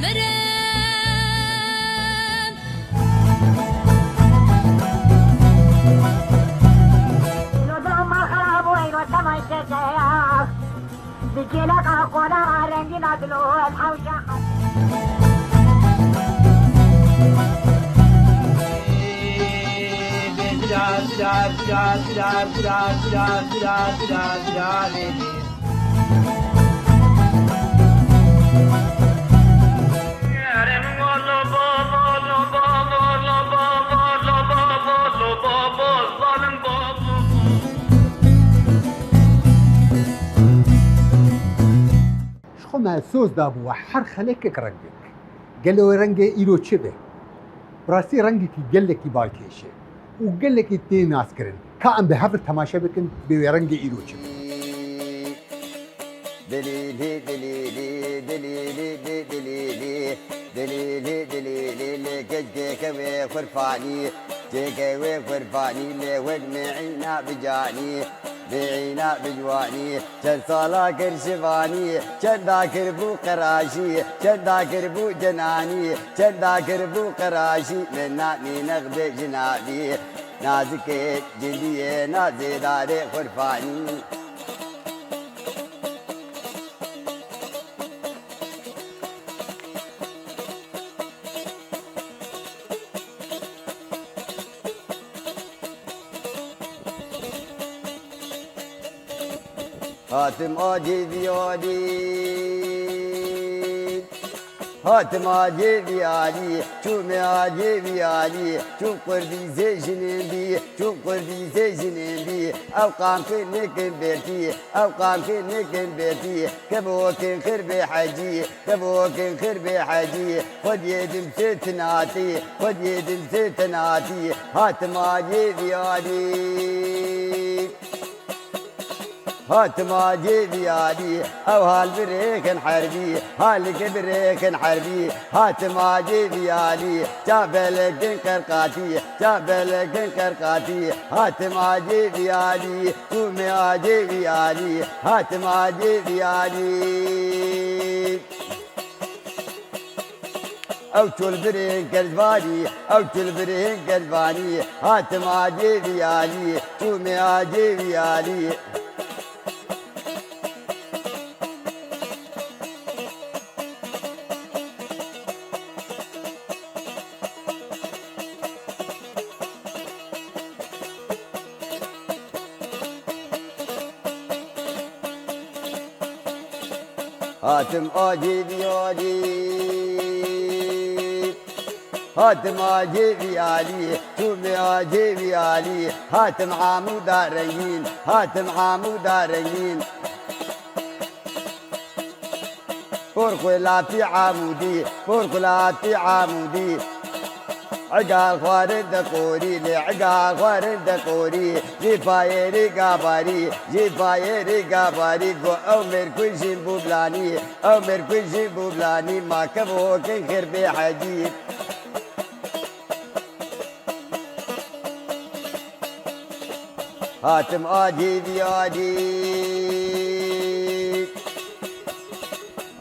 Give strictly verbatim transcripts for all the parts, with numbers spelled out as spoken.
Mirim. Ji xwe me soz dabû we her xelekek rengek. Gelo wê rengê îro çi be? Bi rastî rengekî gelekî balkêş e û gelekî tê naskirin. Ka em bi hev re temaşe bikin bê wê rengê îro çi be. Dilîlî, dilîlî, dilîlî, dilîlî, dilîlî, dilîlî, lê keşkê kevê xurfanî, çêkê wê xurfanî, lê wek mîna bi canî, mîna bi ciwanî, çend sala kir şivanî, çenda kir bû qeraşî, çenda kir bû cenanî, çenda kir bû qeraşî, min nanî nexdê jinavî, nazikê cindiyê, nazêdarê xurfanî. Hatim acê vî alî. Hatim acê vî alî. Çûme acê vî alî. Çû qurdî zê jinên bî. Çû qurdî zê jinên bî. Ew qamkê nekin bertî. Ew qamkê nekin bertî. Kevokin xir bê hecî. Kevokin xir bê hecî. Xwediyê dimsê tinatî. Xwediyê dimsê tinatî. Hatim acê vî alî. Hatim acê vî alî, ew hal birêxin herbî, halike birêxin herbî. Hatim acê vî alî, çavelekin qerqatî, çavelekin qerqatî. Hatim acê vî alî, çûme acê vî alî, hatim acê vî alî. Ew çolbirên Kerzvanî, ew çolbirên Kerzvanî, hatim acê vî alî, çûme acê vî alî. Hatim acê vî alî. Hatim acê vî alî. Çûme acê vî alî. Hatim amûda rengîn. Hatim amûda rengîn. Porxulatî Amûdî, porxulatî Amûdî. Egal xwarin de qorî, lê egal xwarin de qorî. Jê payê rê gabarî, jê payê rê gabarî. Go ew mêrkujin bû bilanî, ew mêrkujin bû bilanî. Ma kevokin xir bê hecî. Hatim acê vî alî.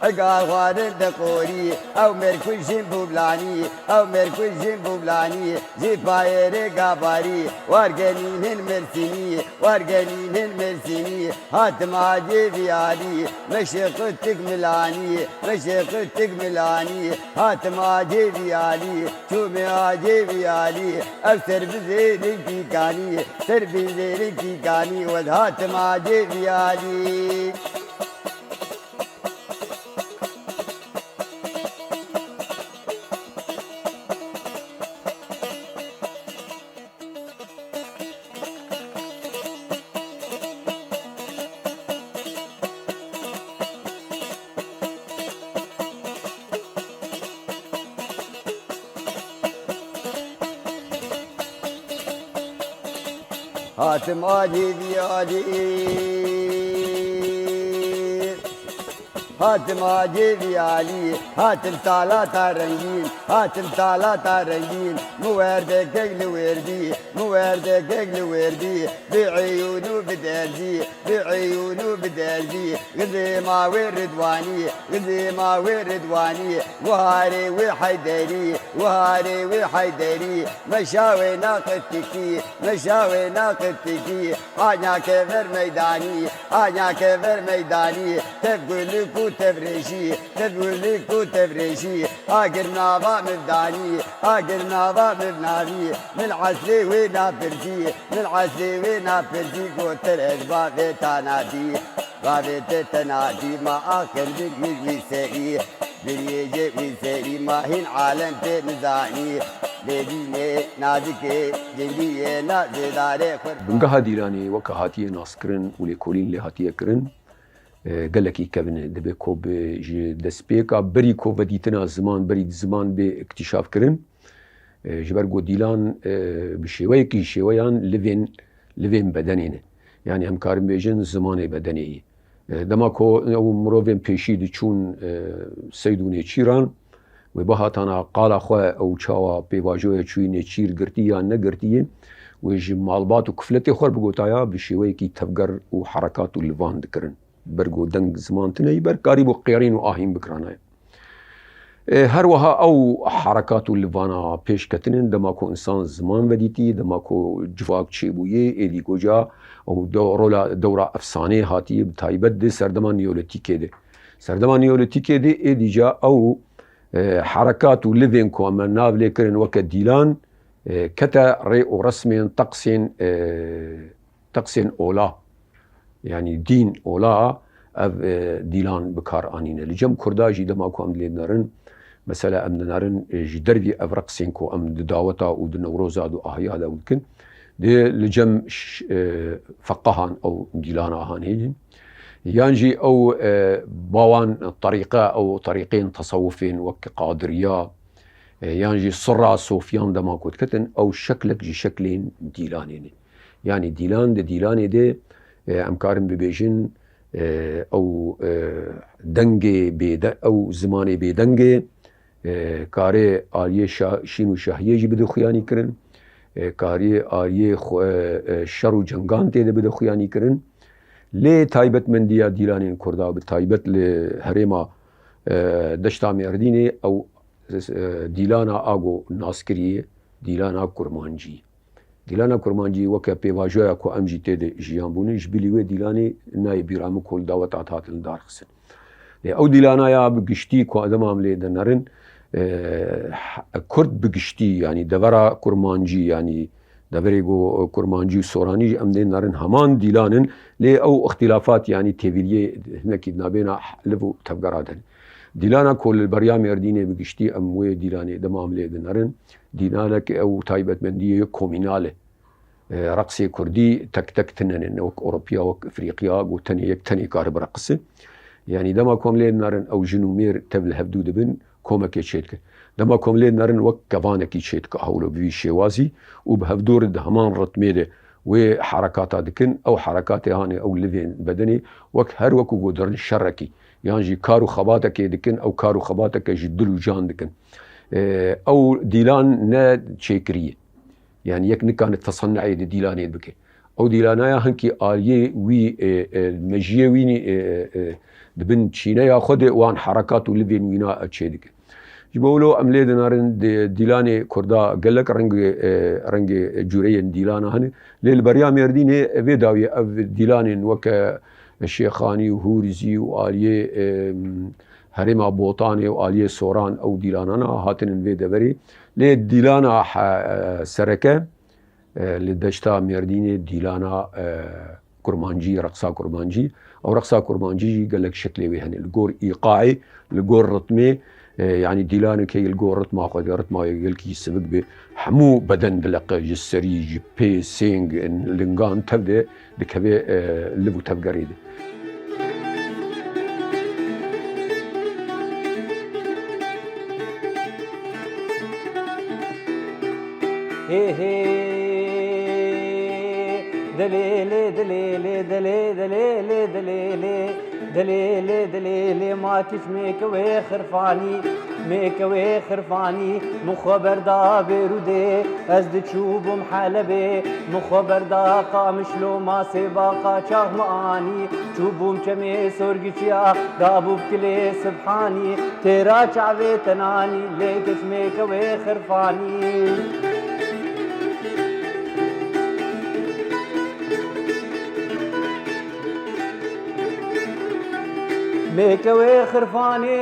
Egal xwarin de qorî, ew mêrkujin bû bilanî, ew mêrkujin bû bilanî, jê payê rê gabarî, wargenîn hin Mersînî, wargenîn hin Mersînî, hatim acê vî alî, meşê qutik milanî, meşê qutik milanî, hatim acê vî alî, çûme acê vî alî, ew ser bi zêrikî kanî, ser bi zêrikî kanî, wed hatim acê vî alî. Hatim acê vî alî. Hatim acê vî alî, hatim talata rengîn, hatim talata rengîn. Min werdekek li wêrdî, min werdekek li wêrdî. Bi eyûn û bi derzî, bi eyûn û bi derzî. Xizê ma wê Ridwanî, xizê ma wê Ridwanî. Wiharê wê Heyderî, wiharê wê Heyderî. Meşa wê naqetikî, meşa wê naqetikî. Anya kever meydanî, anya kever meydanî. Tev gulik û tev rêjî, tev gulik û tev rêjî. Agir nava mivdanî, agir nava mivnavî. Min eslê wê napirsî, min eslê wê napirsî. Gotir ez bavê tanadî, bavê te tenadî. Ma axir bir wî serî, bir yê jê wî serî. Ma hîn alem tê nizanî. Lêdînê nazikê, cindiyê nazêdarê xwe. Bingeha Dîlanê weke hatiye naskirin û lêkolîn lê hatiye kirin, e, gelekî kevin e. Dibe ku bi ji destpêka berî ku vedîtina ziman, berî ziman bê iktîşaf kirin, e, ji ber ku Dîlan, e, bi şêweyekî şêweyan livên, livên bedenê ne. Yanî em karin bêjin zimanê bedenê yî. E, dema ku ew mirovên pêşî diçûn, e, seyd û nêçîran, wê bihatana qala xwe ew çawa pêvajoya çûyî nêçîr girtî yan negirtî ye, wê ji malbat û kufletê xwe bigotaya bi şêweyekî tevger û herekat û livan dikirin. Ber ku deng ziman tune yî ber karîbû qêrîn û ahîn bikiranaye. E, her wiha ew herekat û livana pêş ketinin, dema ku insan ziman vedîtî, dema ku civak çêbûyê, êdî goca ew do-, rola dewra efsaneyê hatî, bi taybet di serdema Neolîtîkê de. Serdema Neolîtîkê de êdî ca ew, e, herekat û livên ku em nav lê kirin weke dîlan, e, kete rê û resmên teqsên, e, teqsên ola, yanî dîn ola, ev, e, dîlan bi kar anîne. Li cem Kurda jî dema ku em lê dinerin, mesela em dinerin, e, ji dervî ev reqsên ku em di daweta û di Newroza û di ahiya de ew dikin, dê li cem ş-, e, feqahan ew dîlana han heyî. Yan jî ew, e, bawan terîqe, ew terîqên tesewufên wek qadiriya, e, yan jî sirra sofiyan dema ku diketin, ew şeklek ji şeklên dîlanê ne. Yanî dîlan di dîlanê de, e, em karin bibêjin, e, ew, e, dengê bêde-, ew zimanê bêdengê, e, karê aliyê şa-, şîn û şahiyê jî bide xuyanî kirin, e, karê aliyê xwe, e, şer û cengan tê de bide xuyanî kirin. Lê taybetmendiya dîlanên Kurda, bi taybet li herêma, e, Deşta Mêrdînê, ew, e, dîlana ago naskirî ye, dîlana kurmancî. Dîlana kurmancî weke pêvajoya ku em jî tê de jiyan bûne, ji bilî wê dîlanê nayê bîra min ku li daweta hatin darxistin. Lê ew dîlana ya bi giştî ku dema em lê dinerin, e, Kurd bi giştî, yanî devera kurmancî, yanî deverê ku kurmancî û soranî jî em dê nerin heman dîlan in, lê ew îxtîlafat, yanî têvîliyê hinekî di nabêna liv û tevgera de ne. Dîlana ku li beriya Mêrdînê bi giştî em wê dîlanê dema em lê dinerin, dîlanek ew taybetmendiyê komînal e. E, reqsê kurdî tek tek tune ne, ne wek Ewropiya, wek Efrîqiya, ku tenê yek tenê kare bireqise. Yanî dema ku em lê dinerin ew jin û mêr tev li hevdû dibin, komekê çêdike. Dema ku em lê dinerin wek kevanekî çêdike, hewlo bi vî şêwazî û bi hevdû re di heman ritmê de wê herekata dikin, ew herekatê hanê ew livên bedenê wek her weku ku dirin şerekî, yan jî kar û xebatekê dikin, ew kar û xebateke ji dil û can dikin. E, ew dîlan ne çêkirî ye. Yanî yek nikane tesennu'ê di dîlanê bike. Ew dîlanaya hinkî aliyê wî, e, e, mejiyê wî nî, e, e, e, di bin çîneya xwe de wan herekat û livên wîna çêdike. Ji bo wilo em lê dinerin di dîlanê Kurda gelek rengê, e, rengê cûreyên dîlana hene. Lê li beriya Mêrdînê vê dawiyê ev dîlanên weke Şêxanî û Hûrizî û aliyê, e, herêma Botanê û aliyê Soran ew dîlanana hatinin vê deverê. Lê dîlana he-, sereke, e, li deşta Mêrdînê dîlana, e, kurmancî, reqsa kurmancî. Ew reqsa kurmancî jî gelek şeklê wê hene. Li gor îqaê, li gor ritmê, e, yanî dîlanekê li gor ritma xwe de, ritma gelkî sivik be, hemû beden dileqe, ji serî, ji pê, sêng, lingan tev de dikeve, e, liv û tevgerê de. Hê hê, dilê lê, dilê lê, dilê, dilê lê, dilê lê. Dilê lê, dilê lê ma kiç mêke wê xirfanî, mêke wê xirfanî, min xwe berda Bêrûdê, ez diçûbûm Helebê, min xwe berda Qamişlo, ma sêba qaçax min anî, çûbûm çemê Sorgiçiya, dabû bi kilê Sibhanî, têra çavê tenanî, lê kiç mêke wê xirfanî. Mêke wê xirfanê,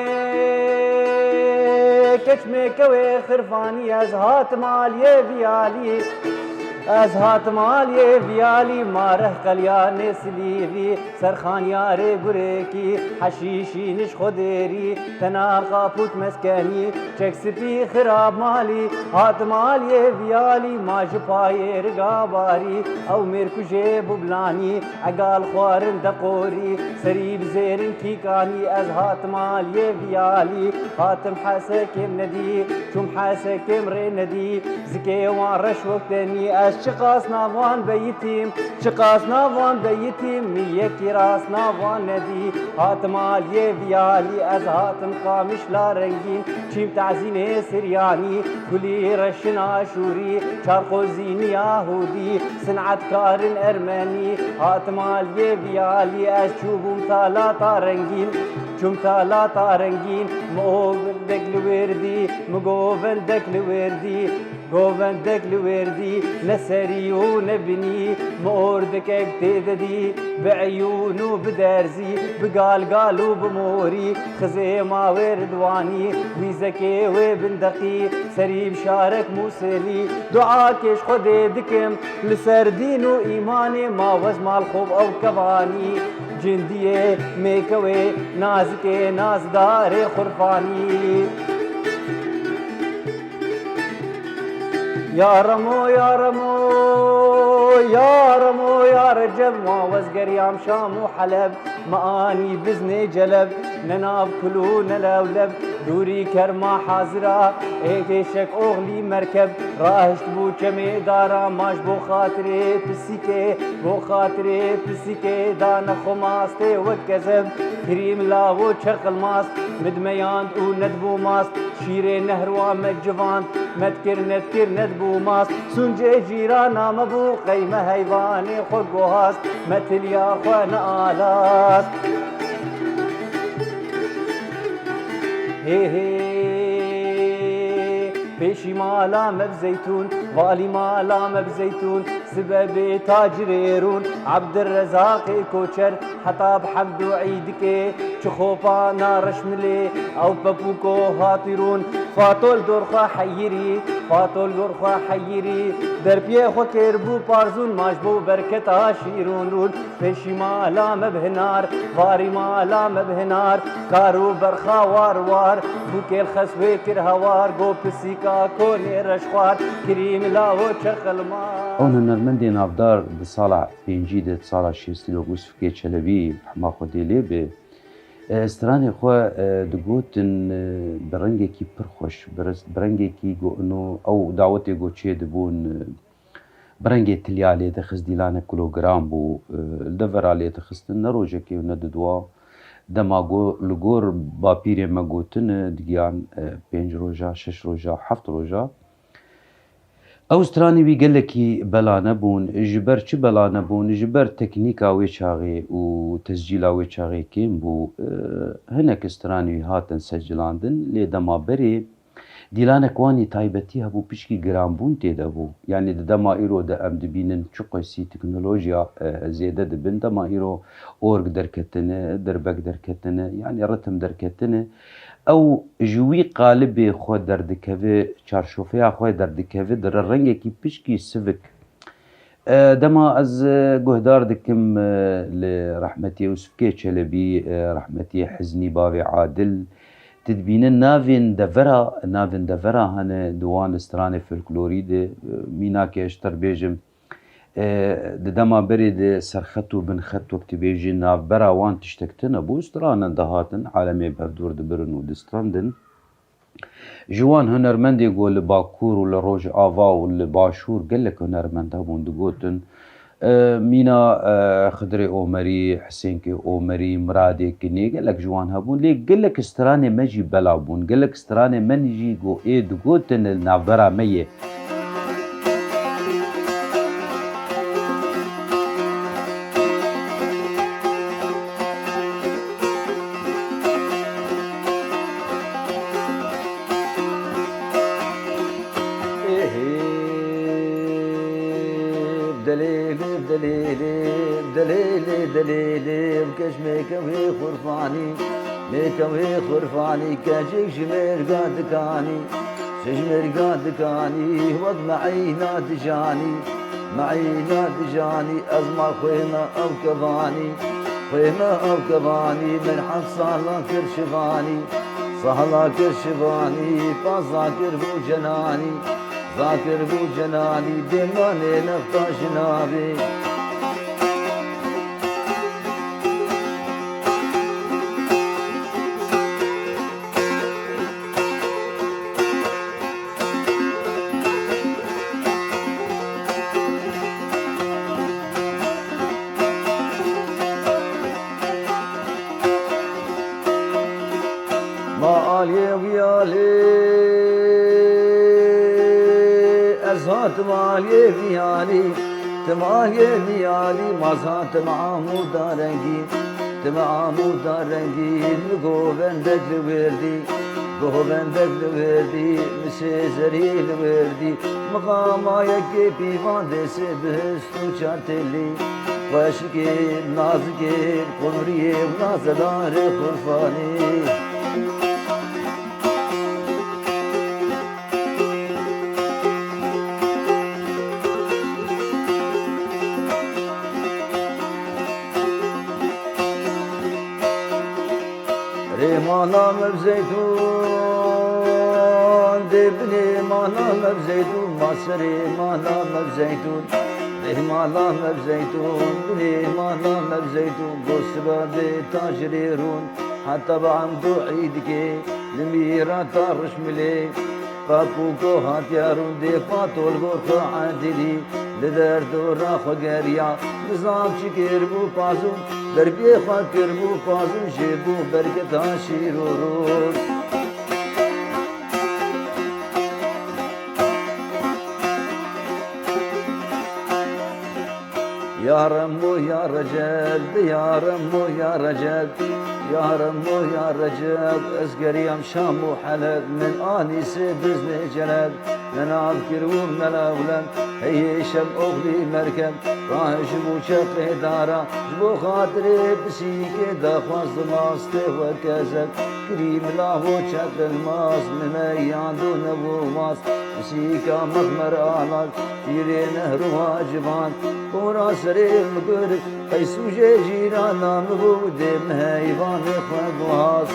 keç mêke wê xirfanî, ez hatim aliyê vî alî. Ez hatim aliyê vî alî, ma reh qeliya nêsilîvî, serxaniyarê gurekî, heşîşî nij xwe dêrî, tena qapût meskenî, çek sipî xirab malî, hatim aliyê vî alî, ma ji payê riga barî, ew mêrkujê bû bilanî, Egal xwarin de qorî, serî bi zêrin kîkanî, ez hatim aliyê vî alî, hatim hesekêm nedî, çûm hesekêm rê nedî, zikê wan reş wek tenî, ez çiqas nav wan beyitîm, çiqas nav wan beyitîm, min yekî rast nav wan nedî, hatim aliyê vî alî, ez hatim Qamişla rengîn, çîm tazînê Siryanî, gulî reşin Aşûrî, çarxozînî Yahûdî, Sinetkarin ermenî, hatim aliyê vî alî, ez çûbûm talata rengîn, çûm talata rengîn, mi ovendek li wêrdî, mi govendek li wêrdî, govendek li wêrdî, ne serî û ne binî, mi ordikek tê de dî, bi eyûn û bi derzî, bi galgal û bi morî, xizê ma wê ridwanî, wîzekê wê bindeqî, serî bi şarek Mûsilî, dua kêş Xwedê dikim, Li ser dîn û îmanê ma wez mal xov ew kevanî, cindiyê mêkewê nazikê nazdarê xurfanî. Ya Remo, ya Remo, ya Remo, ya Receb, ma wez geriyam Şam û Heleb. Me anî biznê celeb, ne nav kul û ne lewleb, dûrî kerma hazira, ê kêşek oxlî merkeb, rahişt bû çemê dara, ma ji bo xatirê pisîkê, bo xatirê pisîkê, dane xwe mastê wek kezeb, kirî milav û çeqil mast, min dimeyand û nedibû mast, şîrê nehrwa me civand, me dikir nedikir nedibû mast, sûncê cîrana me bû, qey me heyvanê xwe guhast. Me tiliya xwe nealast. Hê hê, pêşî mala me bi zeytûn, valî mala me bi zeytûn, sibebê tacirê rûn, Ebdirrezaqê koçer, heta bi hemd û îdikê, çi xopana reşmilê, ew pepûko hatî rûn, Fatol gor xwe heyirî, Fatol gor xwe heyirî, derpiyê xwe kêr bû parzûn, ma ji bo berketa şîrûn rûn. Pêşî mala me bi hinar, varî mala me bi hinar, kar û berxa war war, bûkêl xes wê kir hewar, go pisîka konê reşxwar, kirî mila û çeqilma. Ew hunermendê navdar di sala pêncî de, di sala şêstî de, Yûsifkê Çelebî, rehma Xwedê lê be, e, stranê xwe, e, digotin, e, bi rengekî pir xweş, bi res-, bi rengekî go-, ino ew dawetê go çê dibûn, e, bi rengê tilya lê dixist, dîlanek kilogram bû, e, li devera lê dixistin, ne rojekê û ne diduwa. Dema go-, li gor bapîrê me gotine, digiyan, e, pênc roja, şeş roja, heft roja. Ew stranê wî gelekî bela nebûn. Ji ber çi bela nebûn? Ji ber teknîka wê çaxê û tescîla wê çaxê kêm bû. E, hinek stranê wî hatin seccilandin, lê dema berê Dîlanek wanî taybetî hebû, pişkî giranbûn tê de bû. Yanî di dema îro de em dibînin çiqasî teknolojiya, e, zêde dibin. Dema îro org derketine, dirbek derketine, yanî ritim derketine. Ew ji wî qalibê xwe derdikeve, çarşofeya xwe derdikeve, dire rengekî pişkî sivik. E, dema ez, e, guhdar dikim, e, li rehmetî Yûsifkê Çelebî, e, rehmetî Hiznî bavê Adil, tu dibîne navên devera, navên devera hene di wan stranê folklorî de, e, mînakê ez ji te re bêjim, e, di dema berê de serxet û binxet wek tu bêjî navbera wan tiştek tune bû, stranan dihatin, alemê berdûr dibirin û distrandin. Ji wan hunermendê ku li Bakur û li Rojava û li Başûr gelek hunermend hebûn, digotin, E, mîna, e, Xidirê Omerî, Hisênkê Omerî, Miradê Kinê, gelek ji wan hebûn. Lê gelek stranê me jî bela bûn. Gelek stranê me jî ku ê digotin li navbera me yê. Delêlê, delêlê, delêlê, delêlê, keç mêke wê xurfanî, mêke wê xurfanî, keçik ji mêrga dikanî, ji mêrga dikanî, wek meîna dijanî, meîna dijanî, ez ma xwê me ew kevanî, xwê me ew kevanî, min heft sala kir şivanî, sala kir şivanî, pa zakir bû cenanî. Zakir bû cenanî, dêmanê nexta ji navê. Ma aliyê wî alî, ez hatim aliyê vî alî, tim aliyê vî alî, ma ez hatim amûda rengî, tim amûda rengî, mi govendek li wêrdî, govendek li wêrdî, mi sêzerî li wêrdî, mi qamayekê pîvan dê sê bihist. Û çar telî, xweşikê, nazikê, qumriyê û nazedarê xurfanî. Rê mala me bi zeytûn, dê binê mala me bi zeytûn, ma serê mala me bi zeytûn, rê mala me bi zeytûn, binê mala me bi zeytûn, go siba bê ta ji rê rûn, heta bi emdo îdikê, li mîra ta rişmilê. Qapûko hatiye rûndê, pato li gor xwe edilî, li derdora xwe geriya, nizam çi kiribû pazûn, derbiyê xwe kiribû pazûn, jê bû bergeta şîr û rûn. Ya Remo ya Receb, ya Remo ya Receb, ya Remo ya Receb, ez geriyam Şam û Heleb, min anî sê biznê celeb, me nav kir û me lewlem, heyê şem oxlî merkeb, rahişibû çeqê dara, ji bo xatirê pisîkê daxwaz dimastê we kezeb, kirî milav û çeqil mas, min meyand û nebû mas, pisîka mexmer alak, Pîrê Nehruwa civan, kora serê min kir, Qeysû jê jîrana min bû, dê min heyvanê xwe guhast.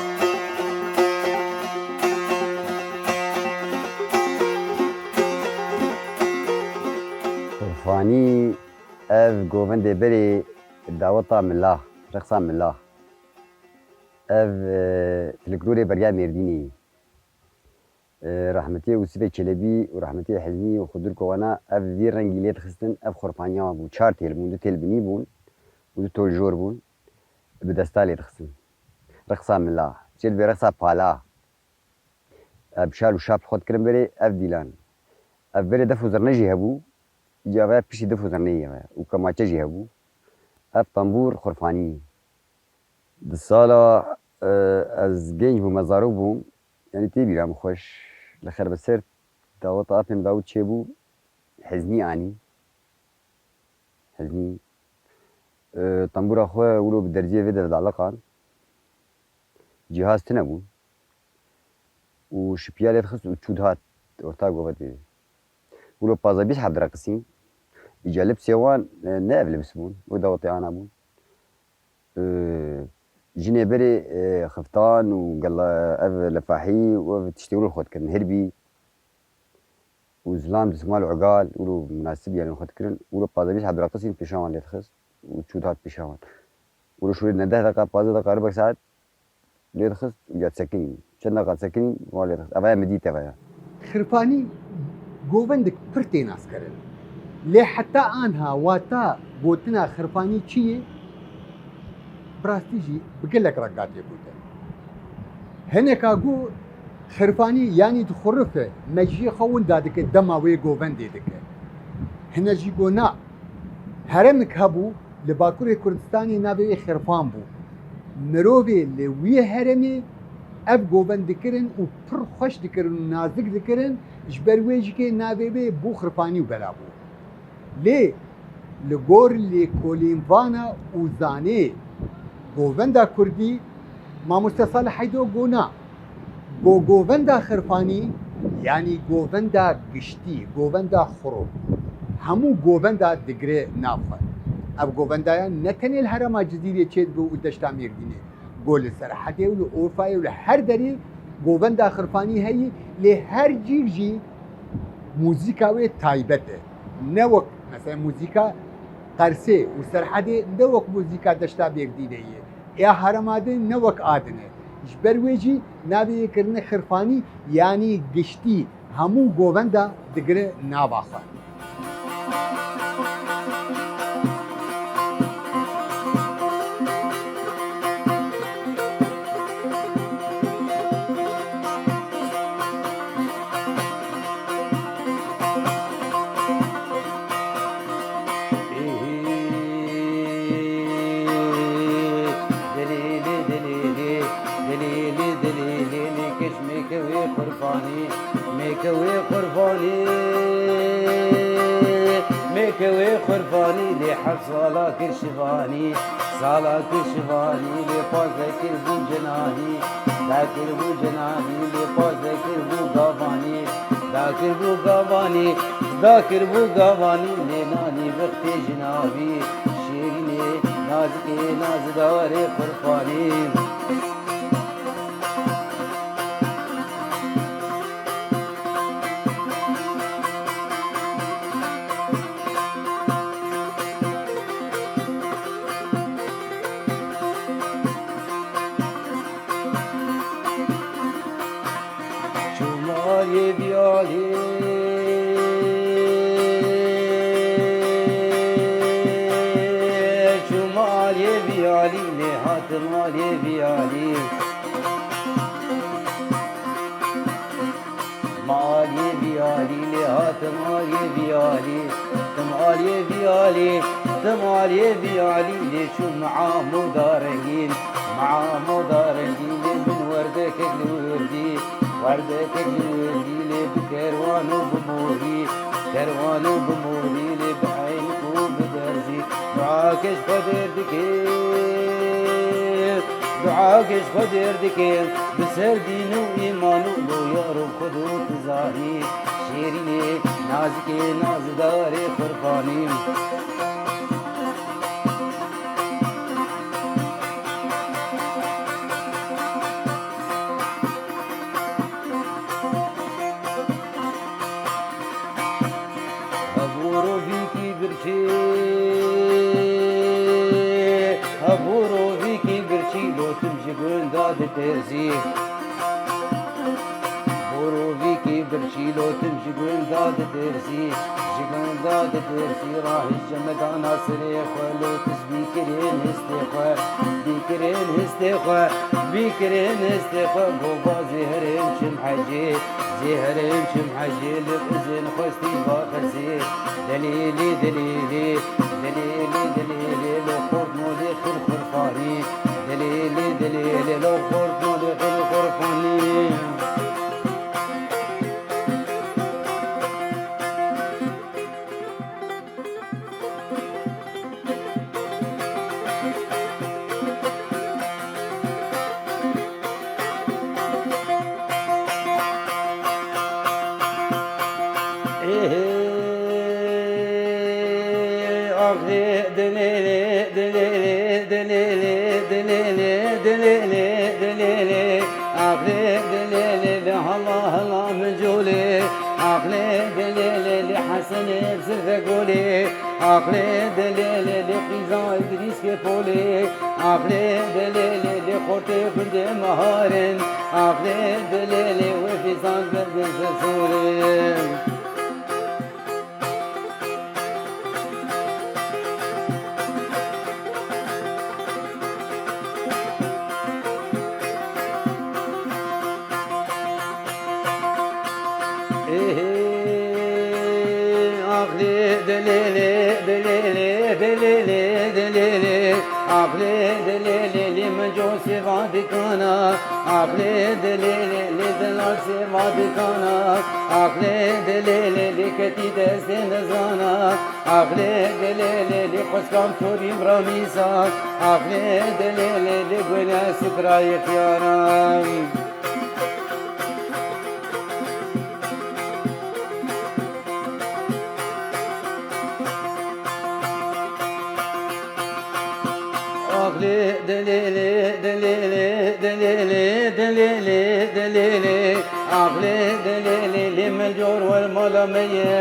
Qurfanî ev govendê berê daweta mila, reqsa mila. Ev, e, folklorê beriya Mêrdînê ye. E, rehmetiyê Ûsîfê Çelebî û rehmetiyê Hizmî û Xudur Kowana ev vî rengî lê dixistin, ev xurfaniya wan bû. Çar têl bûn, du têl binî bûn û du tol jor bûn. Bi desta lê dixistin. Reqsa mila, çê dibê reqsa pala. Ev şal û şap xwe dikirin berê, ev dîlan. Ev berê def û zirne jî hebû, îca ve piştî def û zirneyê ve û kemaçe jî hebû. Ev tembûr xurfanî. Di sala, e, ez genc bûm, ez zarok bûm, yanî tê bîra min xweş, li Xerbeser daweta apê min Dawûd çêbû, Heznî anî. Heznî, e, tembûra xwe wilo bi derziyê vê de dialiqand. Cîhaz tune bûn. Û şipiya lê dixist û çû dihat orta govendê. Wilo pazdeh bîst heb direqisîn. Îca lipsê wan, e, ne ev lips bûn. Wê dawetê ana bûn. E, jinê berê, e, xiftan û gela-, ev lefahî û ev tiştê wilo xwe dikirin. Hirbî û zilam, dismal û egal, wilo munasib yanî xwe dikirin. Wilo pazdeh bîst heb direqisîn pêşa wan lê dixist û çû dihat pêşa wan. Wilo şûrê ne deh deqa, pazdeh deqa, ribek saet lê dixist û ya disekinîn. Çend deqa disekinîn, wan lê dixist. Eva ya min dît, eva ya. Xirfanî govendek pir tê naskirin. Lê heta anha wata gotina xirfanî çi ye? Bi rastî jî bi gelek renga tê gotin. Hineka got xirfanî yanî dixurife, mejiyê xwe winda dike, dema wê govendê dike. Hine jî got na. Herêmek hebû li Bakurê Kurdistanê navê wê xirfan bû. Mirovê li wî herêmê ev govend dikirin û pir xweş dikirin û nazik dikirin, ji ber wê jî kê navê wê bû xirfanî û bela bû. Lê li gor lêkolînvana û zanê govenda kurdî, mamoste Salih Heydo got na. Go-, govenda xirfanî, yanî govenda giştî, govenda xuro, hemû govenda digire nav xwe. Ev govenda ya ne tenê li herêma Cizîrê çêdibe û deşta Mêrdînê. Go li Serhedê û li Urfayê û li her derê govenda xirfanî heyî, lê her cîr jî muzîka wê taybet e. Ne wek, mesela, muzîka Qersê û Serhedê ne wek muzîka deşta Mêrdînê ye. Ya herêma din ne wek a din e. Ji ber wê jî navê yê kirine xirfanî, yanî giştî hemû govenda digire nava xwe. Dilîlî, dilîlî, dilîlî, dilîlî, lê keç mêke wê qurbanî, mêke wê qurbanî, mêke wê qurbanî, lê heft sala kir şivanî, sala kir şivanî, lê pazdeh kir bû cinanî, deh kir bû cinanî, lê pazdeh kir bû gavanî, deh kir bû gavanî, deh kir bû gavanî, lê nanî vextê jinavî. Şêrînê, nazikê, nazdarê qurbanî. Çû malê vî alî, çû malê vî alî, lê hat malê vî alî. Malê vî alî, lê hat malê vî alî. Tim aliyê vî alî, tim aliyê vî alî, lê çû meamoda rengîn, meamoda rengîn, lê min werdekek li werdî, werdekek li werdî, lê bi kerwan û bi morî, kerwan û bi morî, lê bi eynik û bi derzî. Duakê ji Xwedê dike, duakê ji Xwedê dike, bi ser dîn û îman û lo yar û Xwedê tu zanî. Şêrînê, nazikê, nazdarê qurbanî. Hebûrovîkî birçî, hebûrovîkî birçî, lo tim ji gunda ditirsî. Borovîkî birçî, lo tim ji gunda ditirsî, ji gunda ditirsî, rahişt ji medana serê xwe, lo tu bîkirên hestê xwe, bîkirên hestê xwe, bîkirên hestê xwe, gova zêherên çim hecê, zêherên çim hecê, li qizên xwestî baxezê. Delîlî, delîlî, delîlî, delîlî, lo xort molê xil xurfanî. Delîlî, delîlî, lo xort molê xil xurfanî. Axlê dilê lê, dilê lê, dilê lê, dilê lê, dilê lê, dilê lê, axlê dilê lê, lê hala hala min colê. Axlê dilê lê, lê Hesenê Zirve golê. Axlê dilê lê, lê qîza Îdrîs Kepolê. Axlê dilê lê, lê xortê gundê Meharin. Axlê dilê lê, wê fîzan berdin zirzorin. Ê, ax lê dilê lê, dilê lê, dilê lê, dilê lê. Ax lê dilê lê, lê min co sêva dikana. Ax lê dilê lê, lê dila sêva dikana. Ax lê dilê lê, lê ketî destê nizana. Ax lê dilê lê, lê xweskan torîm ramîsa. Ax lê dilê lê, lê gune sukra yexyaran. Ax lê dilê lê, dilê lê, dilê lê, dilê lê, dilê lê. Ax lê dilê lê, lê min cor wer mala me ye.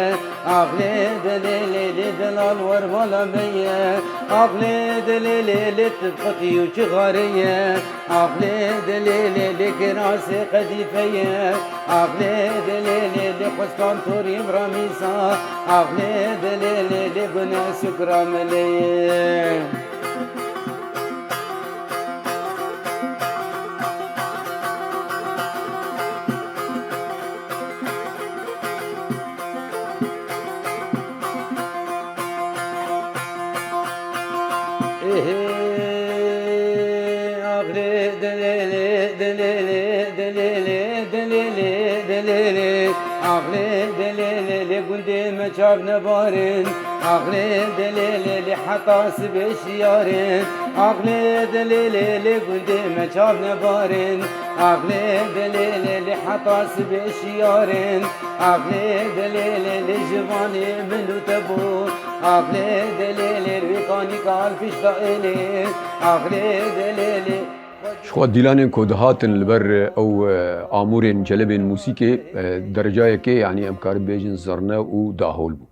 Ax lê dilê lê, lê dilal wer mala me ye. Ax lê dilê lê, lê tu qutî û çixarê ye. Ax lê dilê lê, lê kirasê qedîfe ye. Ax lê dilê lê, lê xwestan torîm ramîsa. Ax lê dilê lê, lê gune sukra me lê ye. Ê, ax lê dilê lê, dilê lê, dilê lê, dilê lê, dilê lê. Ax lê dilê lê, lê gundê me çav nebarin. Ax lê dilê lê, lê heta sibê şiyarin. Ax lê dilê lê, lê gundê me çav nebarin. Ax lê dilê lê, lê heta sibê şiyarin. Ax lê dilê lê, lê jivanê min û te bû. Ax lê dilê lê, wê kanîka al pişta êlê. Ax lê dilê lê. Ji xwe dîlanên ku dihatin li ber ew, e, amûrên celebên mûsîkê, e, derecayekê, yanî em karin bêjin zirne û dahol bû.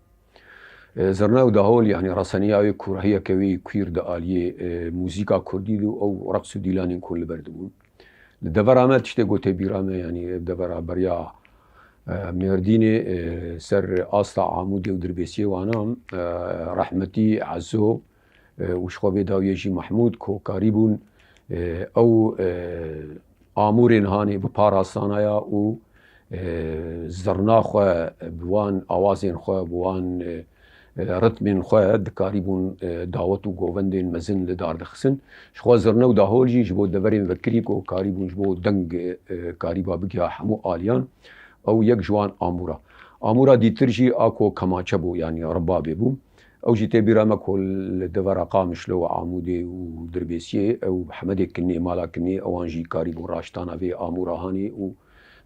E, zirne û dahol, yanî reseniya wê kûrahiyeke wî kwîr di aliyê, e, mûzîka kurdî de û ew reqs û dîlanên ku li ber dibûn. Li devera me tiştê ku tê bîra me, yanî devera beriya, e, Mêrdînê, e, ser asta Amûdê û Dirbêsiyê wana, e, rehmetî Ezo, e, û ji xwe vê dawiyê jî Mehmûd ku karîbûn, e, ew, e, amûrên hanê biparastan aya û, e, zirna xwe bi wan awazên xwe, bi wan, e, e, ritmên xwe dikarîbûn, e, dawet û govendên mezin li dar dixistin. Ji xwe zirne û dahol jî ji bo deverên vekirî ku karîbûn ji bo deng, e, karîba bigiha hemû aliyan, ew yek ji wan amûra. Amûra dîtir jî a ku kemaçe bû, yanî ribabê bû. Ew jî tê bîra me ku li devera Qamişlo û Amûdê û Dirbêsiyê ew Hemedê Kinê, mala Kinê, ewan jî karîbûn raştana vê amûra hanê û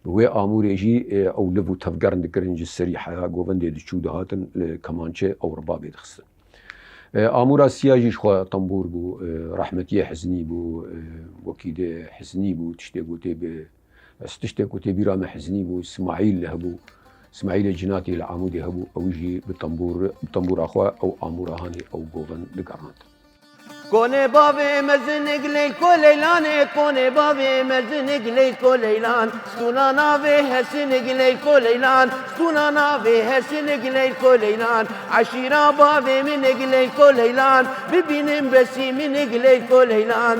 bi wê amûrê jî, e, ew liv û tevgern dikirin ji serî heya govendê diçû dihatin li kemançe ew ribabê dixistin. E, amûra siya jî ji xwe tembûr bû, e, rehmetiyê Hiznî bû, e, wekî de Hiznî bû, tiştê gotê bi Ez tiştê ku tê bîra me Hiznî bû, Smaîl hebû, Smaîlê Cinatî li Amûdê hebû, ew jî bi tembûr, bi tembûra xwe ew amûra hanê ew govend digerand. Konê bavê mezinik leyko leylanê, konê bavê mezinik leyko leylan. Stûna navê hesinik leyko leylan, stûna navê hesinik leyko leylan. Eşîra bavê minik leyko leylan, bibînim besî minik leyko leylan.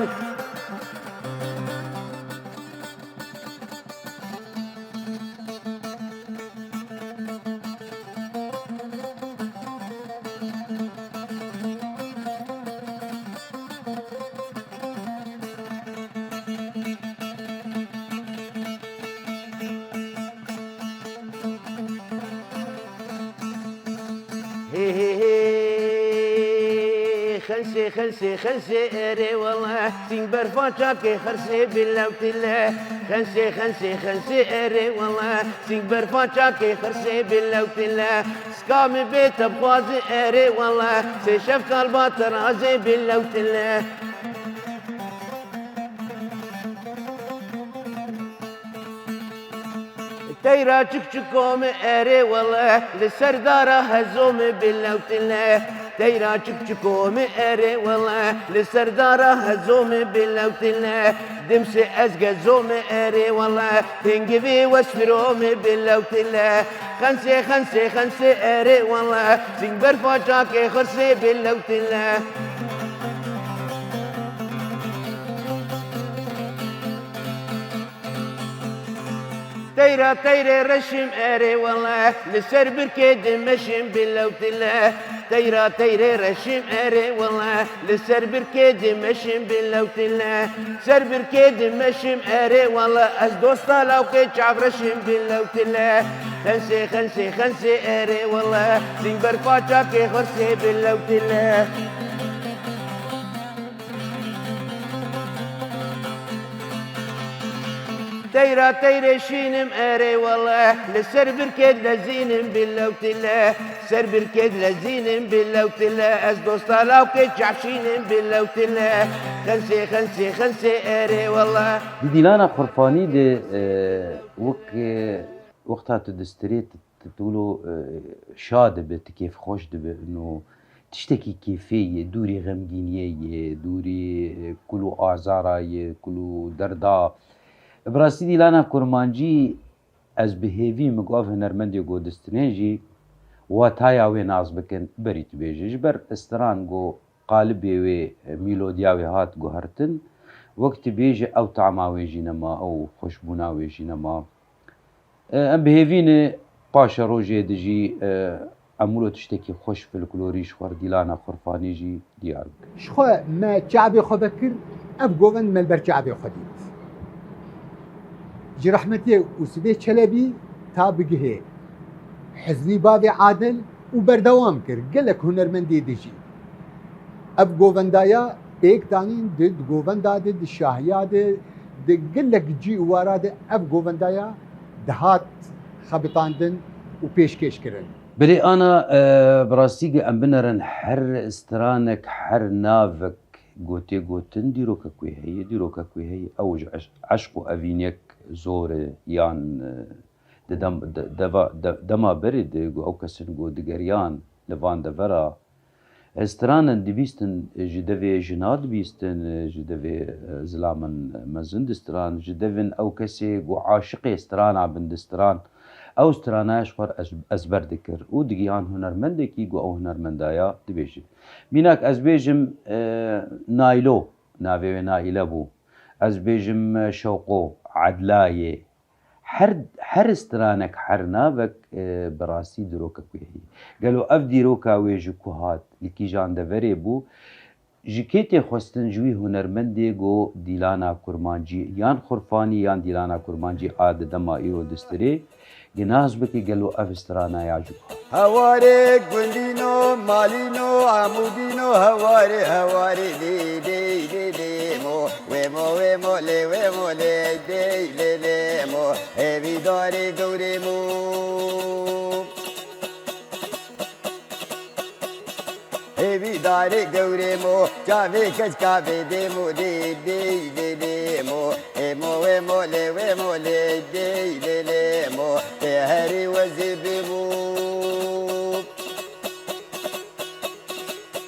Hê, hê, hê. Xensê, xensê, xensê erê wele, sîng berfa çakê xirsê bilewtile. Xensê, xensê, xensê erê wele, sîng berfa çakê xirsê bilewtile. Ska mi bê tebxwazi erê wele, sê şeftal ba terazê bilewtile. Teyra çik çiko mi erê wele, li ser dara hezo mi bilewtile. Teyra çik çiko mi erê wele, li ser dara hezo mi bilewtile. Dimsê ez gezo mi erê wele, hingivî westiro mi bilewtile. Xensê, xensê, xensê erê wele, sîng berfa çakê xirsê bilewtile. Teyra teyrê reşim erê wele, li ser birkê dimeşim bilewtile. Teyra teyrê reşim erê wele, li ser birkê dimeşim bilewtile. Ser birkê dimeşim erê wele, ez dosta lawkê çavreşim bilewtile. Xensê, xensê, xensê erê wele, dînber paçakê xwersê bilewtile. Teyra teyrê şînim erê wele, li ser birkê dilezînim bilewtile. Ser birkê dilezînim bilewtile, ez dosta lawkê çavşînim bilewtile. Xensê, xensê, xensê erê wele. Di dîlana Xurfanî de, e, wek, e, wexta tu distirê, tu, tu, tu wilo, e, şa dibe, tu kêfxweş dibe, ino tiştekî kêfê ye, dûrî xemgîniyê ye, dûrî, e, kul û azara ye, kul û derda. Bi rastî dîlana kurmancî ez bi hêvî min ku ev hunermendê ku distirên jî wataya wê nas bikin, berî tu bêje. Ji ber stran ku qalibê wê, e, mîlodiya wê hat guhertin, wek tu bêje ew tama wê jî nema, ew xweşbûna wê jî nema. E, em bi hêvî ne paşerojê de jî, e, em wilo tiştekî xweş folklorî ji xwe re dîlana Xurfanî jî diyar bikin. Ji xwe me çavê xwe vekir, ev govend me li ber çavê xwe dît. Ji rehmetê Ûsibê Çelebî ta bigihê Hiznî Bavê Adil û berdewam kir gelek hunermendê dijî. Ev govendaya pêk danîn di, di govenda de, di şahiya de, di gelek cî û wara de ev govendaya dihat xebitandin û pêşkêş kirin. Belê ana, e, bi rastî ge em binerin her stranek, her navek gotê gotin dîrokek wê heye, dîrokek wê heye. Ew ji eş-, eşq û evîniyek zor e, yan, e, di dem-, de-, deva-, de-, dema berê de ku ew kesin ku digeriyan li van devera, e, stranen dibîstin, ji devê jina dibîstin, ji devê, e, zilamen mezin distran, ji devên ew kesê ku aşiqê strana bin distran, ew stranaya ji xwe re ez-, ezber dikir û digihan hunermendekî ku ew hunermendaya dibêje. Mînak ez bêjim, e, Naylo, navê wê Naîle bû. Ez bêjim, e, Şewqo, Edlayê, Her, her stranek, her navek, e, bi rastî dîrokek wê heye. Gelo ev dîroka wê ji ku hat, li kîjan deverê bû, ji kê tê xwestin, ji wî hunermendê ku dîlana kurmancî yan xurfanî yan dîlana kurmancî a di dema îro distirê, gi nas bike gelo ev strana ya ji ku hat. Hewarê gundîno, malîno, amûdîno, hewarê, hewarê, dê, dê, dê, dê, mo. Wê mo, wê mo, lê wê mo, lê dey lê lê mo. Hêvî darê gewrê mo. Hêvî darê gewrê mo. Çavê keçka vê dê mo, lê dey lê lê mo. Ê mo, wê mo, lê wê mo, lê dey lê lê mo. Tê herî wezê bê mo.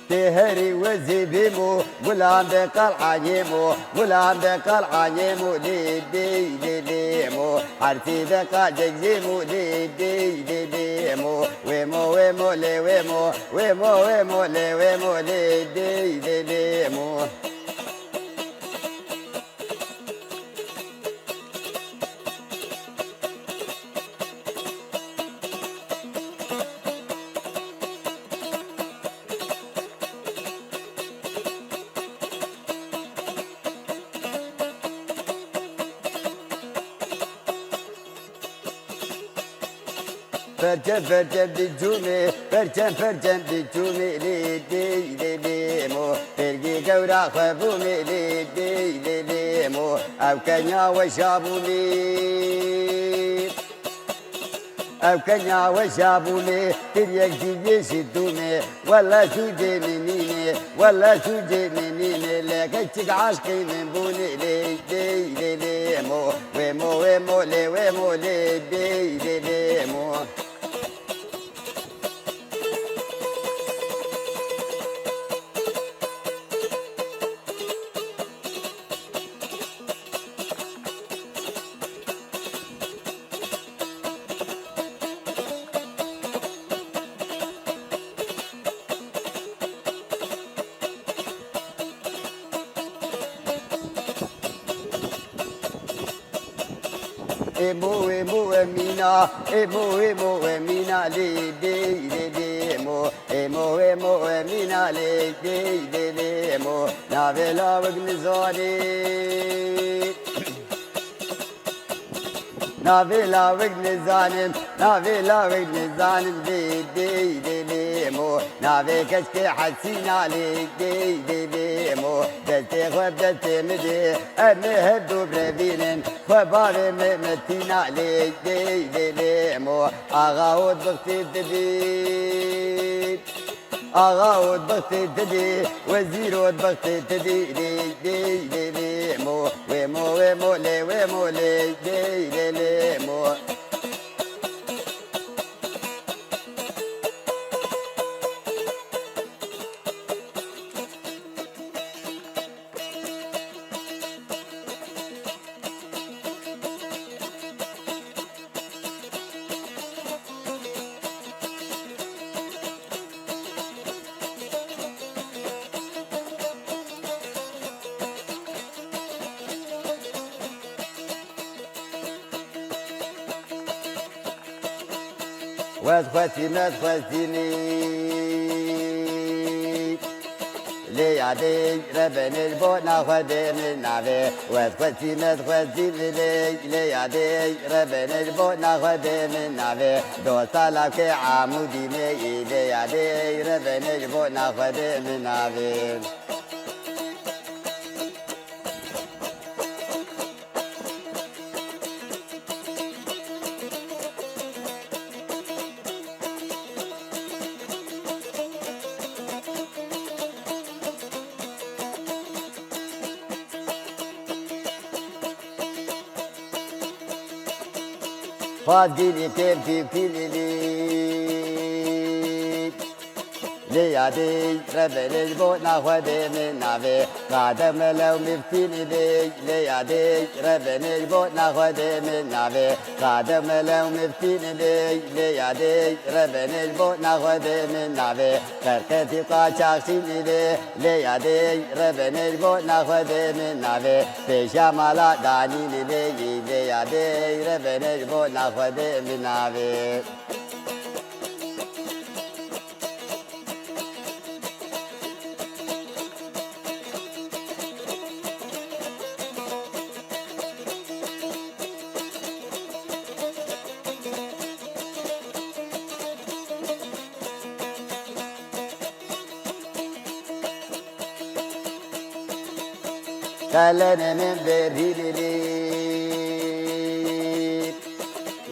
Tê herî wezê bê mo, gulan de qal'ayê mo, gulan de qal'ayê mo, lê dey lê lê mo, hertê de qacek zê mo, lê dey lê lê mo, wê mo, wê mo, lê wê mo, wê mo, wê mo, lê wê mo, lê dey lê lê mo. Perçem perçem diçûmê, perçem perçem diçûmê, lê dey lê lê mo. Pergê gewra xwe bûmê, lê dey lê lê mo. Ew kenya weşa bûmê. Ew kenya weşa bûmê, tiryek jî yê ji dûmê. Wele sûcê min nînê, wele sûcê min nînê, lê keçik eşqê min bûnê, lê dey lê lê mo. Wê mo, wê mo, lê wê mo, lê dey lê lê mo. Emo, emo, emîna, emo, emo, emîna, lê, lê, lê, lê, emo. Emo, emo, emîna, lê, lê, lê, lê, emo. Navê lawik nizanê. Navê lawik nizanim, navê lawik nizanim, lê, lê, lê, lê, emo. Navê keçkê Hesîna, lê, lê, lê, lê, emo. Destê xwe bi destê min de, em ê her du birevînin. Xwe bavê min Metîna, lê, lê, lê, lê, emo. Axa ot bixtê dibî. Axa ot bixtê dibî, wezîr ot bixtê dibî, lê, lê, lê, lê, mo. Wê mo, wê mo, lê, wê mo, lê, lê, lê, lê, mo. Wez xwestî, mez xwestînî. Lê yadê rebenê ji bo naxwedê min navê. Wez xwestî, mez xwestînî lê, lê yadê rebenê ji bo naxwedê min navê. Dosta lavkê Amûdî me yî, lê yadê rebenê ji bo naxwedê min navê. Xwaz gîlî têm tî pîlîlî. Lê yadê rebenê ji bo naxwedê min navê. Qade melew miftînî lê, lê yadê rebenê ji bo naxwedê min navê. Qade melew miftînî lê, lê yadê rebenê ji bo naxwedê min navê. Qerqetî qaçaxçînî lê, lê yadê rebenê ji bo naxwedê min navê. Pêşa mala danînî lê, lê yadê rebenê ji bo naxwedê min navê. Qelenê min berî lîlî.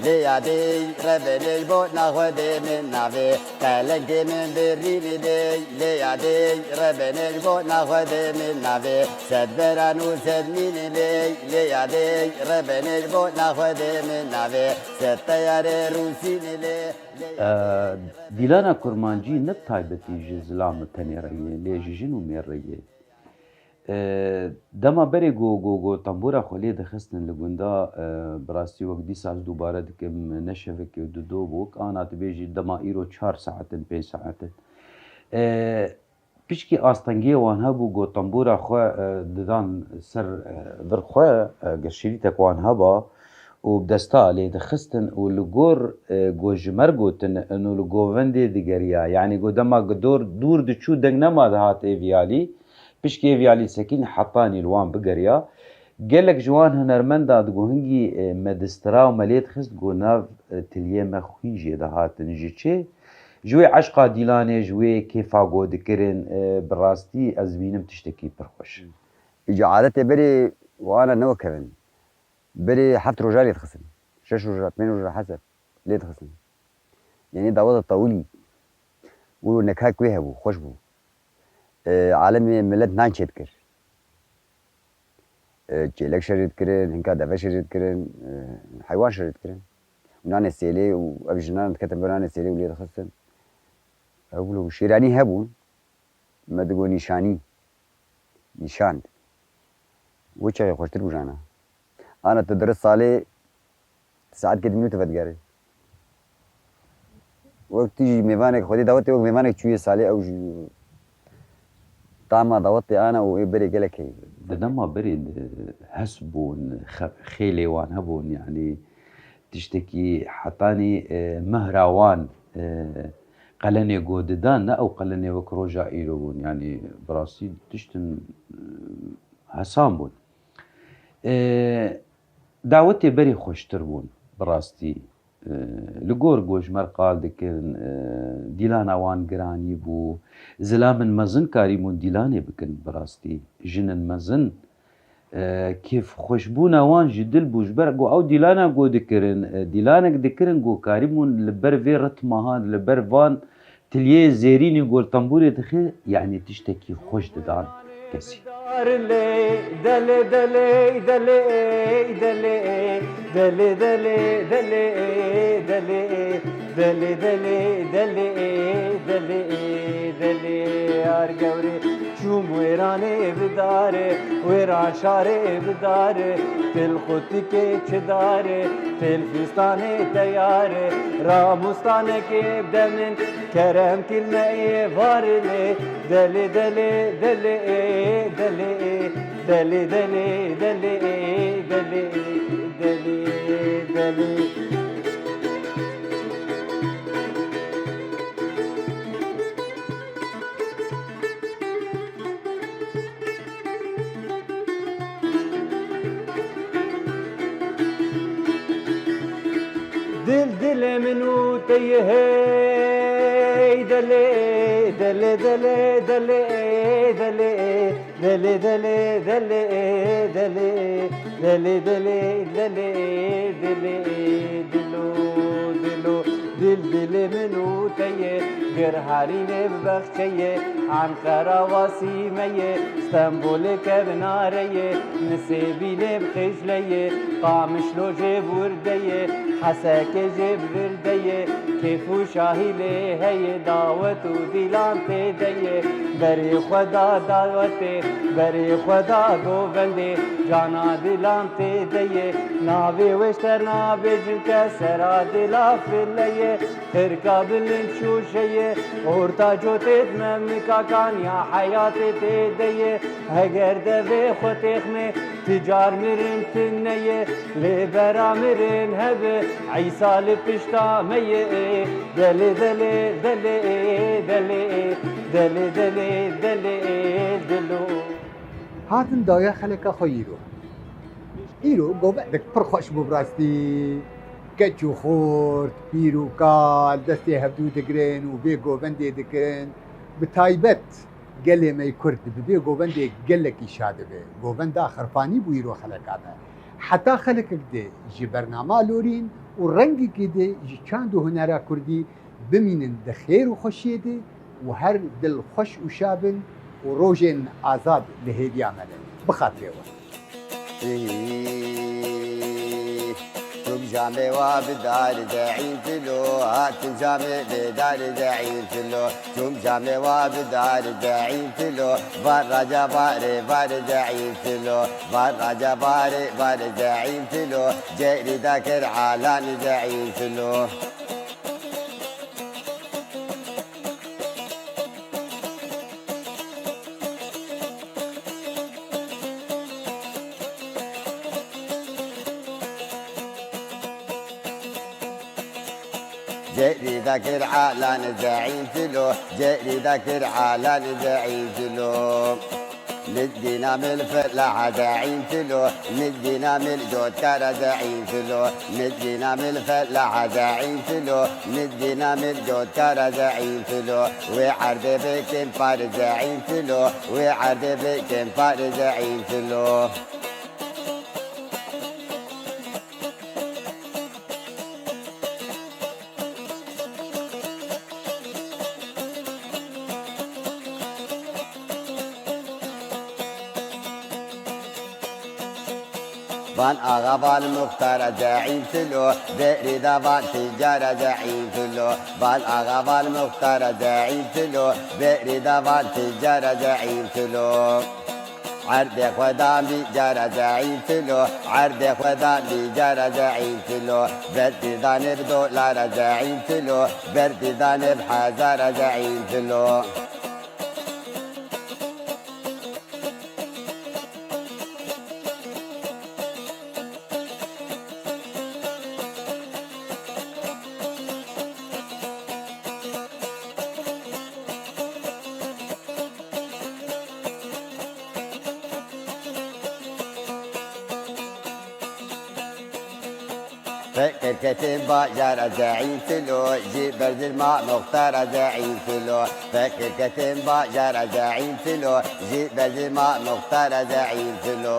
Lê yadê rebenê ji bo naxwedê min navê. Qelenkê min birînî lê, lê yadê rebenê ji bo naxwedê min navê. Sed beran û sed mînî lê, lê yadê rebenê ji bo naxwedê min navê. Sed teyarê rûsînî lê, lê yadê. Ee, Dîlana Kurmancî ne taybetî ji zilam û tenê re ye, lê ji jin û mêr re ye. E, dema berê ku, ku, ku tembûra xwe lê dixistin li gunda, e, bi rastî wek dîsa ez dubare dikim, ne şevekê û dido bû, ana dibêjî dema îro çar saet in, pênc saet in. E, pişkî astengiyê wan hebû ku tembûra xwe, e, didan ser, e, vir xwe, e, ger şirîtek wan heba û bi desta lê dixistin û li gor, e, ku ji me re gotin û li govendê digeriya, yanî ku dema ku dor dûr diçû deng nema dihat êviyalî, Pişkê vî Alî Sekîn hetanî li wan bigeriya. Gelek ji wan hunermenda digo hingî, e, me distira û me lê dixist, go nav, e, tiliyê me xwîn jê dihatin. Ji çi? Ji wê eşqa Dîlanê, ji wê kêfa go dikirin, e, bi rastî ez dibînim tiştekî pir xweş. Îca adetê berê wana ne wek hev in. Berê heft roja lê dixistin. Şeş roja, pênc roja heseb lê dixistin. Yanî daweta tewilî. Û nekayek wê hebû, xweş bû. E, alemê milet nan çêdikir. E, çêlek şerê dikirin, hinka deve şerê dikirin, e, heywan şerê dikirin. Û nanê sêlê û ev jinan diketin ber nanê sêlê û lê dixistin. Ew wilo şêranî hebûn. Me digo nîşanî. Nîşand. Wê çaxê xweştir bû jana. Ana tu diri salê saetkê dimînî tu vedigerî. Wek tu jî mêvanek xwedî dawetê wek mêvanek çûyê salê ew jî tama dawetê ana û ê berê gelek heye. Di dema berê de hes bûn, xe-, xêlê wan hebûn, yanî tiştekî hetanî, e, mehra wan, e, qelenê ku didan, ne ew qelenê wek roja îro bûn. Yanî bi rastî tiştin, e, hesan bûn. E, dawetê berê xweştir bûn bi rastî. E, li gor ku ji me re qal dikirin, e, dîlana wan giranî bû. Zilamên mezin karîbûn dîlanê bikin bi rastî. Jinên mezin, e, kêfxweşbûna wan ji dil bû, ji ber ku ew dîlana ku dikirin, e, dîlanek dikirin ku karîbûn li ber vê ritma han, li ber van tiliyê zêrînê ku li tembûrê dixe, yanî tiştekî xweş didan kesî. Deli, deli, deli, yar gewrê. Çûm wêranê bi darê, wêran şarê bi darê, til qutikê çi darê, til fîstanê teyarê, ramûstanekê bi demin, kerem kîlmeyê varilê, deli, deli, deli, deli, deli, deli, deli, deli, deli, deli. Dil dilê min û te ye hey, delê, delê, delê, delê, delê. Delê, delê, delê, delê, delê, delê, delê, delê, dilo, dilo, dil dilê min û te ye, gir harînê bi bexçe ye, Enqera wasî me ye, Stenbolê kevnare ye, Nisêbînê bi qêjle ye, Qamişlo jê bi wirde ye, Hesekê jê bi virde ye, kêf û şahî lê heye, dawet û dîlan tê de ye. Berê xwe da dawetê, berê xwe da govendê, cana dîlan tê de ye. Navê wê ji te nabêjim ke sera dîla file ye. Qirka bilind şûşe ye, orta cotê di memika kaniya heyatê tê de ye. Heger devê xwe têxmê, ti car mirin tune ye. Lê bera mirin hebe, Îsa li pişta me ye. Delê, delê, delê, delê, delê, delê, delê, dilo. Hatin dawiya xeleka xwe îro. Îro govendek pir xweş bû bi rastî. Keç û xort, pîr û kal destê hevdû digirin û vê govendê dikirin. Bi taybet gelê me yê Kurd bi vê govendê gelekî şa dibe. Govenda Xirfanî bû îro xeleka me. Heta xelekek dê ji bernama lorîn û rengekê dê ji çand û hunera Kurdî bimînin di xêr û xweşiyê de û her dil xweş û şa bin û rojên azad li hêviya me bin. Bi xatirê we. Çûm camê wa bi dar de întilo, hatim camê bê dar de întilo. Çûm camê wa bi dar de întilo, var raca barê bar de întilo, var raca barê bar de întilo. Cerî da kir alan de întilo. Cerî da kir alan zeîn filo, cerî da kir alan zeîn filo. Mizgîna mil felaha zeîn filo, mizgîna mil cotkara zeîn filo, mizgîna mil felaha zeîn filo, mizgîna mil cotkara zeîn filo. Wê erdê bikin par zeîn filo, wê erdê bikin par zeîn filo. Van axa van muxtara zeîn filo, berî da van tîcara zeîn filo. Van axa van muxtara zeîn filo, berî da van tîcara zeîn filo. Erdê xwe dan bî cara zeîn filo, erdê xwe dan bî cara zeîn filo. Ber pîrdanê bi dolara zeîn filo, ber pîrdanê bi hezara zeîn filo. Feqîr ketin bajara zeîn filo, ji ber zilma muxtara zeîn filo. Feqîr ketin bajara zeîn filo, ji ber zilma muxtara zeîn filo.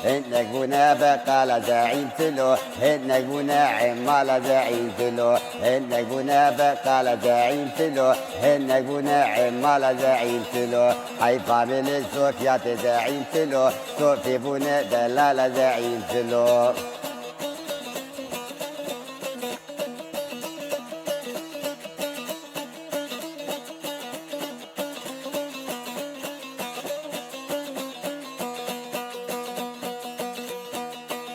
Hinek bûne beqala zeîn filo, hinek bûne emmala zeîn filo. Hinek bûne beqala zeîn filo, hinek bûne emmala zeîn filo. Heyfa milê Sofya tê zeîn filo, Sofî bûne delala zeîn filo.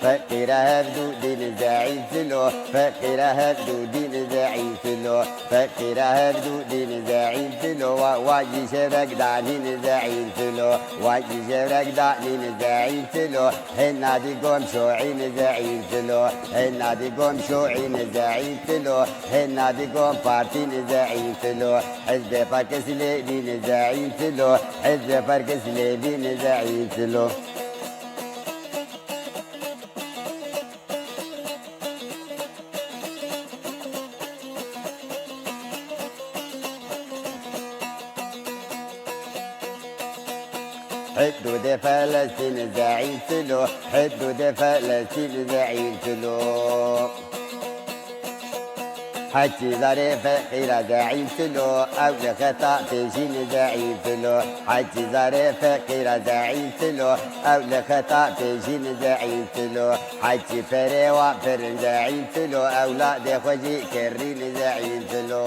Feqîra hevdû dîn zeîn filo, feqîra hevdû dîn zeîn filo, feqîra hevdû dîn zeîn filo, wa, wa jî şevek danîn zeîn filo, wa jî şevek danîn zeîn filo. Hêna dî gom şoîn zeîn filo, hêna dî gom şoîn zeîn filo, hêna dî gom partîn zeîn filo. Hizbê Parkes lê dîn zeîn filo, hizbê Parkes lê dîn zeîn filo. Hidûdê Felestîn zeîf lo, hidûdê Felestîn zeîf lo. Heçî zarê feqîra zeîf lo, ew li xeta pêşîn zeîf lo. Heçî zarê feqîra zeîf lo, ew li xeta pêşîn zeîf lo. Heçî perê wan pirin zeîf lo, ewladê xwe jî kirîn zeîf lo.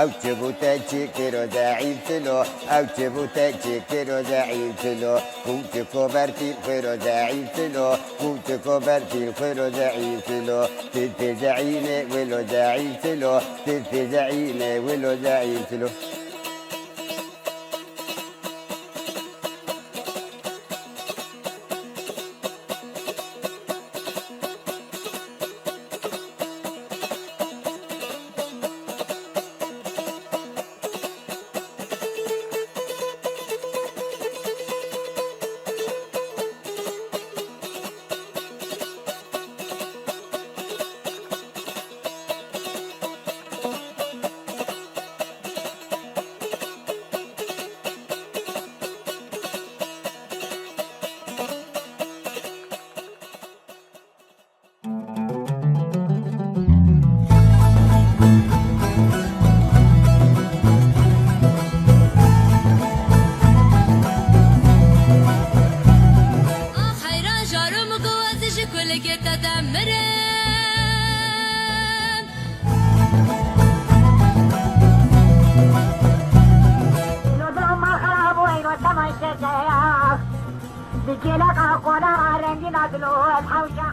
Ew çi bû te çi kiro zeîf lo, ew çi bû te çi kiro zeîf lo. Kûçiko bertîl xwiro zeîf lo, kûçiko bertîl xwiro zeîf lo. Tu pê zeînê wilo zeîf lo, tu pê zeînê wilo zeîf lo. Ah heyran jaro min got ez ji kulikê te demirim. Lodoma xera bû eyro temay şekeya. Bi kêleka kola rengîna dilo ez hewşa.